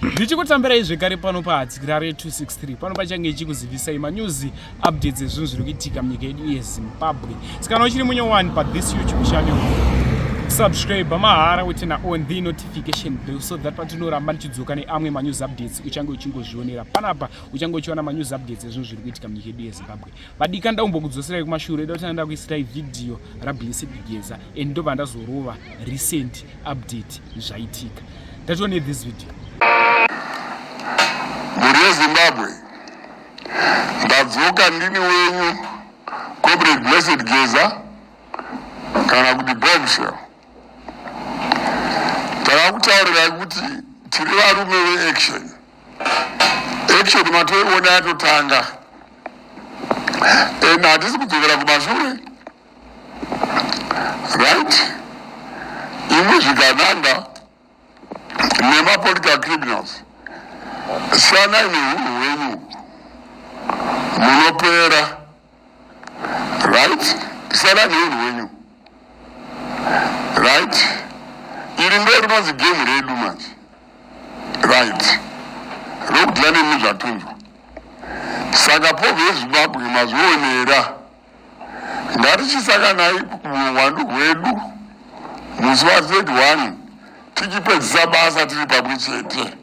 Ndichikutambirai zvekare pano paHatirare 263. Pano pachange ichikuzivisai manews updates ezvinhu zviri kuitika munyika yedu yeZimbabwe. Saka kana uchiri munyowani pathis YouTube channel, subscribe mahara, uturn on the notification bell so that patinoramba ndichidzoka neamwe manews updates, uchange uchingozvionera panapa, uchange uchiona manews updates ezvinhu zviri kuitika munyika yedu yeZimbabwe. Vadika, ndaumbokudzosera kumashure, ida kuti ndakuisirai vhidhiyo raBlessed Geza and ndobva ndazorova recent update zvaitika. Ndatione this video. Mhuri yeZimbabwe, ndadzoka. Ndini wenyu Comrade Blessed Geza, kana kuti Bombshell. Takakutaurirai kuti tiri varume veaction. Action matoiona yatotanga, and hatisi kudzokera kumashure, right? Imwe zvigananda nemapolitical criminals, siyanai neunhu hwenyu, munopera, right? Siyanai neunhu hwenyu, right? Iri ndo rinonzi game redu manje, right? Rokudya nemi zvatunzwa. Saka povho yeZimbabwe, mazvionera. Ngatichisakanai muhwandu hwedu musi wa31, tichipedzisa basa tiri pamwe chete,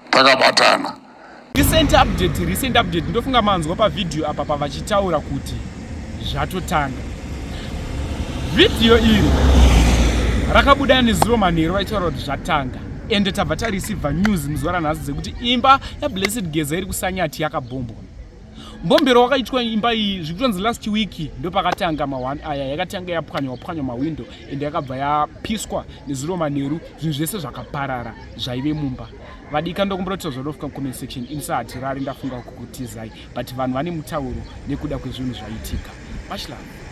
takabatana. Recent update, recent update. Ndofunga manzwa pavhidhiyo apa pavachitaura kuti zvatotanga. Vhidhiyo iri rakabuda nezuro manheru, vaitaura kuti zvatanga, ende tabva tareceiva news muzuva ranhasi dzekuti imba yaBlessed Geza iri kuSanyati yakabhombwa. Mbombero wakaitwa imba iyi, zvikutonzi last week ndopakatanga ma1 aya. Yakatanga yapwanywa pwanywa mawindo, ende yakabva yapiswa nezuro manheru. Zvinhu zvese zvakaparara zvaive mumba. Vadika, ndokumbira kuti zvadofika comment section. Inisahatirari, ndafunga kukutizai, but vanhu vane mutauro nekuda kwezvinhu zvaitika. Much love.